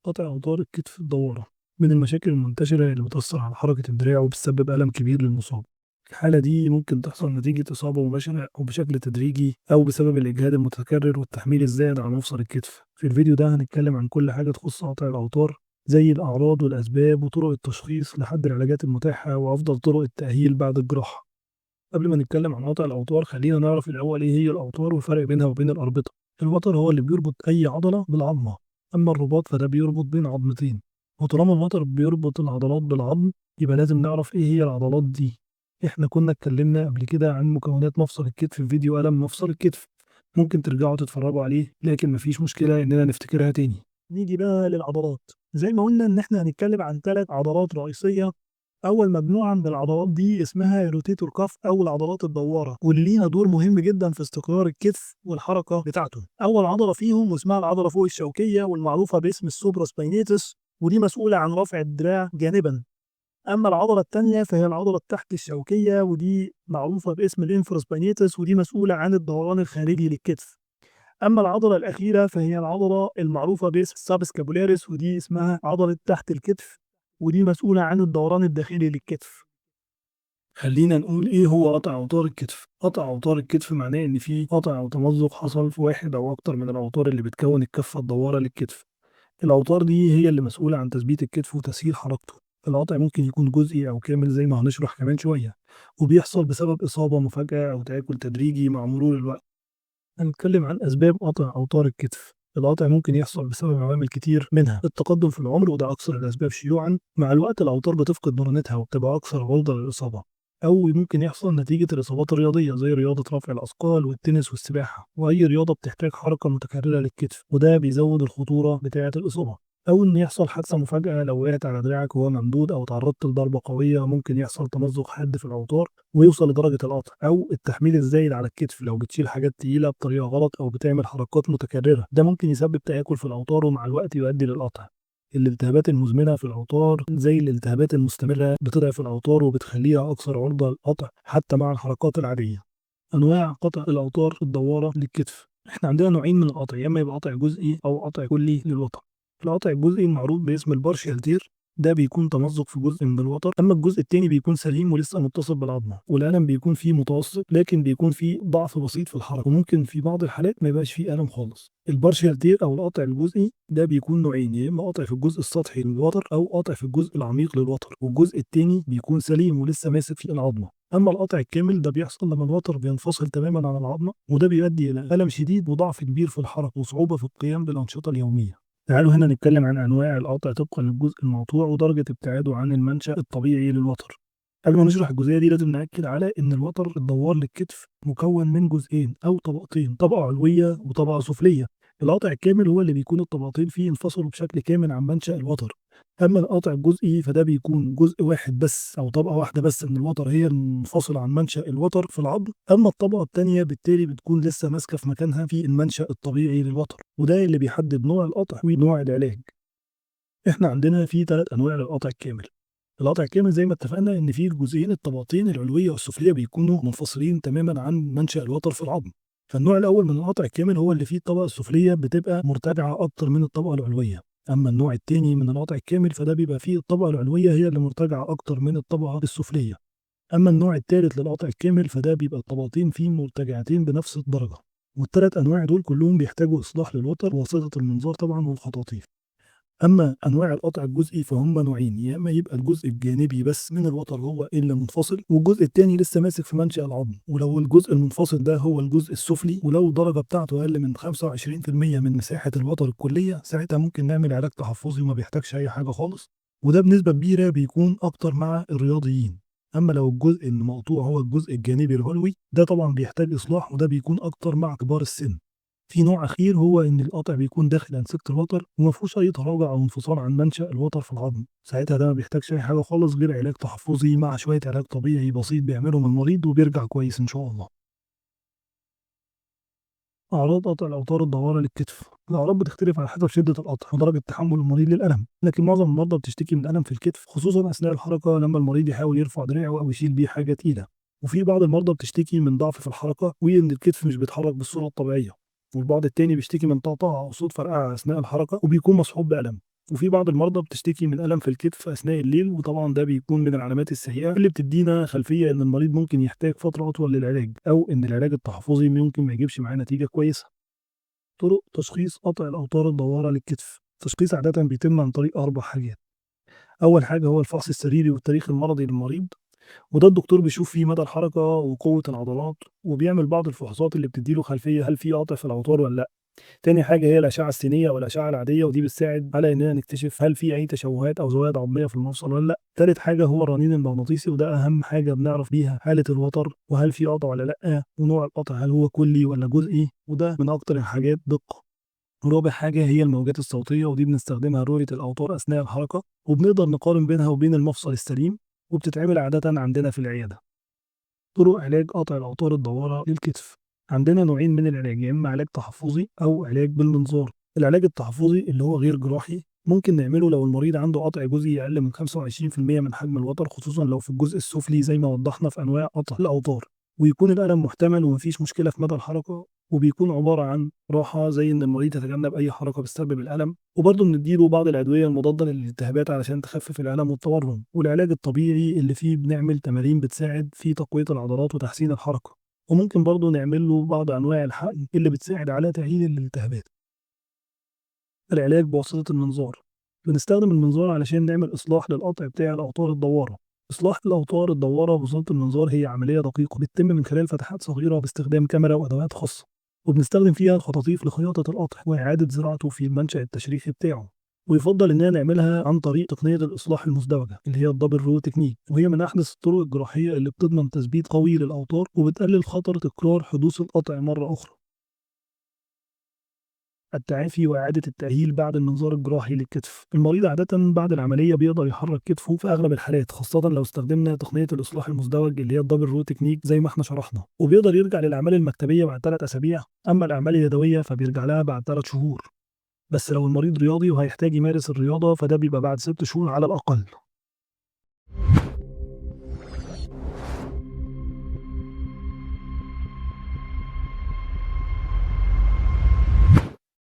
قطع أوتار الكتف الدوارة من المشاكل المنتشرة اللي بتأثر على حركة الدراع وبتسبب ألم كبير للمصاب. الحالة دي ممكن تحصل نتيجة إصابة مباشرة أو بشكل تدريجي أو بسبب الإجهاد المتكرر والتحميل الزائد على مفصل الكتف. في الفيديو ده هنتكلم عن كل حاجة تخص قطع الأوتار، زي الأعراض والأسباب وطرق التشخيص لحد العلاجات المتاحة وأفضل طرق التأهيل بعد الجراحة. قبل ما نتكلم عن قطع الأوتار خلينا نعرف الأول إيه هي الأوتار والفرق بينها وبين الأربطة. الوتر هو اللي بيربط أي عضلة بالعظمة، أما الرباط فده بيربط بين عظمتين. وطالما الوتر بيربط العضلات بالعظم يبقى لازم نعرف إيه هي العضلات دي. إحنا كنا اتكلمنا قبل كده عن مكونات مفصل الكتف في فيديو ألم مفصل الكتف، ممكن ترجعوا تتفرجوا عليه، لكن مفيش مشكلة إننا نفتكرها تاني. نيجي بقى للعضلات. زي ما قلنا إن إحنا هنتكلم عن 3 عضلات رئيسية. أول مجموعة من العضلات دي اسمها rotator cuff أو العضلات الدوارة، واللي ليها دور مهم جدا في استقرار الكتف والحركة بتاعته. أول عضلة فيهم واسمها العضلة فوق الشوكية والمعروفة باسم ال supraspinatus، ودي مسؤولة عن رفع الدراع جانبا. أما العضلة الثانية فهي العضلة التحت الشوكية، ودي معروفة باسم ال infraspinatus، ودي مسؤولة عن الدوران الخارجي للكتف. أما العضلة الأخيرة فهي العضلة المعروفة باسم ال subscapularis، ودي اسمها عضلة تحت الكتف، ودي مسؤولة عن الدوران الداخلي للكتف. خلينا نقول إيه هو قطع أوتار الكتف. قطع أوتار الكتف معناه إن في قطع أو تمزق حصل في واحد أو أكتر من الأوتار اللي بتكون الكفة الدوارة للكتف. الأوتار دي هي اللي مسؤولة عن تثبيت الكتف وتسهيل حركته. القطع ممكن يكون جزئي أو كامل زي ما هنشرح كمان شوية، وبيحصل بسبب إصابة مفاجأة أو تآكل تدريجي مع مرور الوقت. هنتكلم عن أسباب قطع أوتار الكتف. القطع ممكن يحصل بسبب عوامل كتير، منها التقدم في العمر، وده أكثر الأسباب شيوعا. مع الوقت الأوتار بتفقد مرونتها وبتبقى أكثر عرضة للإصابة. أو ممكن يحصل نتيجة الإصابات الرياضية زي رياضة رفع الأثقال والتنس والسباحة، وأي رياضة بتحتاج حركة متكررة للكتف، وده بيزود الخطورة بتاعة الإصابة. أو إن يحصل حادثة مفاجأة، لو وقعت على دراعك وهو ممدود أو تعرضت لضربة قوية ممكن يحصل تمزق حاد في الأوتار ويوصل لدرجة القطع. أو التحميل الزايد على الكتف، لو بتشيل حاجات تقيلة بطريقة غلط أو بتعمل حركات متكررة، ده ممكن يسبب تآكل في الأوتار ومع الوقت يؤدي للقطع. الالتهابات المزمنة في الأوتار زي الالتهابات المستمرة بتضعف الأوتار وبتخليها أكثر عرضة للقطع حتى مع الحركات العادية. أنواع قطع الأوتار الدوارة للكتف. إحنا عندنا نوعين من القطع، يا إما يبقى قطع جزئي أو قطع كلي للوتر. القطع الجزئي المعروف باسم ال partial tear، ده بيكون تمزق في جزء من الوتر، اما الجزء التاني بيكون سليم ولسه متصل بالعظمه، والالم بيكون فيه متوسط لكن بيكون فيه ضعف بسيط في الحركه، وممكن في بعض الحالات ما يبقاش فيه الم خالص. ال partial tear او القطع الجزئي ده بيكون نوعين، يا اما قطع في الجزء السطحي للوتر او قطع في الجزء العميق للوتر، والجزء التاني بيكون سليم ولسه ماسك في العظمه. اما القطع الكامل ده بيحصل لما الوتر بينفصل تماما عن العظمه، وده بيؤدي الى الم شديد وضعف كبير في الحركه وصعوبه في القيام بالانشطه اليوميه. تعالوا هنا نتكلم عن أنواع القطع طبقا للجزء المقطوع ودرجة ابتعاده عن المنشأ الطبيعي للوتر. قبل ما نشرح الجزئية دي لازم نأكد على إن الوتر الدوار للكتف مكون من جزئين أو طبقتين، طبقة علوية وطبقة سفلية. القطع الكامل هو اللي بيكون الطبقتين فيه انفصلوا بشكل كامل عن منشأ الوتر. أما القطع الجزئي فده بيكون جزء واحد بس أو طبقة واحدة بس من الوتر هي المنفصلة عن منشأ الوتر في العظم، أما الطبقة التانية بالتالي بتكون لسه ماسكة في مكانها في المنشأ الطبيعي للوتر، وده اللي بيحدد نوع القطع ونوع العلاج. إحنا عندنا في 3 أنواع للقطع الكامل. القطع الكامل زي ما اتفقنا إن في الجزئين الطبقتين العلوية والسفلية بيكونوا منفصلين تماما عن منشأ الوتر في العظم. فالنوع الأول من القطع الكامل هو اللي فيه الطبقة السفلية بتبقى مرتجعة أكتر من الطبقة العلوية. أما النوع التاني من القطع الكامل فده بيبقى فيه الطبقة العلوية هي اللي مرتجعة أكتر من الطبقة السفلية. أما النوع التالت للقطع الكامل فده بيبقى الطبقتين فيه مرتجعتين بنفس الدرجة. والتلات أنواع دول كلهم بيحتاجوا إصلاح للوتر بواسطة المنظار طبعا والخطاطيف. أما أنواع القطع الجزئي فهم نوعين، يا إما يبقى الجزء الجانبي بس من الوتر هو اللي منفصل والجزء التاني لسه ماسك في منشأ العظم، ولو الجزء المنفصل ده هو الجزء السفلي ولو الدرجة بتاعته أقل من 25% من مساحة الوتر الكلية ساعتها ممكن نعمل علاج تحفظي وما بيحتاجش أي حاجة خالص، وده بنسبة كبيرة بيكون أكتر مع الرياضيين. أما لو الجزء المقطوع هو الجزء الجانبي العلوي ده طبعا بيحتاج إصلاح، وده بيكون أكتر مع كبار السن. في نوع أخير هو إن القطع بيكون داخل أنسجة الوتر وما فيهوش أي تراجع أو انفصال عن منشأ الوتر في العظم، ساعتها ده ما بيحتاجش أي حاجة خالص غير علاج تحفظي مع شوية علاج طبيعي بسيط بيعملهم المريض وبيرجع كويس إن شاء الله. أعراض قطع الأوتار الدوارة للكتف. الأعراض بتختلف على حسب شدة القطع ودرجة تحمل المريض للألم، لكن معظم المرضى بتشتكي من ألم في الكتف خصوصا أثناء الحركة لما المريض يحاول يرفع دراعه أو يشيل بيه حاجة تقيلة. وفي بعض المرضى بتشتكي من ضعف في الحركة وإن الكتف مش بيتحرك بالصورة الطبيعية. والبعض التاني بيشتكي من طقطقة أو صوت فرقعة أثناء الحركة وبيكون مصحوب بألم. وفي بعض المرضى بتشتكي من ألم في الكتف أثناء الليل، وطبعًا ده بيكون من العلامات السيئة اللي بتدينا خلفية إن المريض ممكن يحتاج فترة أطول للعلاج، أو إن العلاج التحفظي ممكن ما يجيبش معاه نتيجة كويسة. طرق تشخيص قطع الأوتار الدوارة للكتف. التشخيص عادةً بيتم عن طريق 4 حاجات. أول حاجة هو الفحص السريري والتاريخ المرضي للمريض، وده الدكتور بيشوف فيه مدى الحركة وقوة العضلات، وبيعمل بعض الفحوصات اللي بتديله خلفية هل في قطع في الأوتار والّا لأ. تاني حاجة هي الأشعة السينية والأشعة العادية، ودي بتساعد على إننا نكتشف هل في أي تشوهات أو زوائد عظمية في المفصل والّا لأ. تالت حاجة هو الرنين المغناطيسي، وده أهم حاجة بنعرف بيها حالة الوتر وهل في قطع والّا لأ، ونوع القطع هل هو كلي والّا جزئي، وده من أكتر الحاجات دقة. رابع حاجة هي الموجات الصوتية، ودي بنستخدمها لرؤية الأوتار أثناء الحركة، وبنقدر نقارن بينها وبين المفصل السليم، وبتتعمل عادةً عندنا في العيادة. طرق علاج قطع الأوتار الدوارة للكتف. عندنا نوعين من العلاج، يا إما علاج تحفظي أو علاج بالمنظار. العلاج التحفظي اللي هو غير جراحي ممكن نعمله لو المريض عنده قطع جزئي أقل من 25% من حجم الوتر، خصوصًا لو في الجزء السفلي زي ما وضحنا في أنواع قطع الأوتار، ويكون الألم محتمل ومفيش مشكلة في مدى الحركة، وبيكون عبارة عن راحة زي إن المريض يتجنب أي حركة بتسبب الألم، وبرضه بنديله بعض الأدوية المضادة للالتهابات علشان تخفف الألم والتورم، والعلاج الطبيعي اللي فيه بنعمل تمارين بتساعد في تقوية العضلات وتحسين الحركة، وممكن برضه نعمل له بعض أنواع الحقن اللي بتساعد على تقليل الالتهابات. العلاج بواسطة المنظار. بنستخدم المنظار علشان نعمل إصلاح للقطع بتاع الأوتار الدوارة. إصلاح الأوتار الدوارة بواسطة المنظار هي عملية دقيقة بتتم من خلال فتحات صغيرة باستخدام كاميرا وأدوات خاصة، وبنستخدم فيها الخطاطيف لخياطة القطع وإعادة زراعته في المنشأ التشريحي بتاعه. ويفضل إننا نعملها عن طريق تقنية الإصلاح المزدوجة اللي هي ال double row technique، وهي من أحدث الطرق الجراحية اللي بتضمن تثبيت قوي للأوتار وبتقلل خطر تكرار حدوث القطع مرة أخرى. التعافي وإعادة التأهيل بعد المنظار الجراحي للكتف. المريض عادةً بعد العملية بيقدر يحرك كتفه في أغلب الحالات، خاصةً لو استخدمنا تقنية الإصلاح المزدوج اللي هي ال double row technique زي ما احنا شرحنا، وبيقدر يرجع للأعمال المكتبية بعد 3 أسابيع، أما الأعمال اليدوية فبيرجع لها بعد 3 شهور. بس لو المريض رياضي وهيحتاج يمارس الرياضة فده بيبقى بعد 6 شهور على الأقل.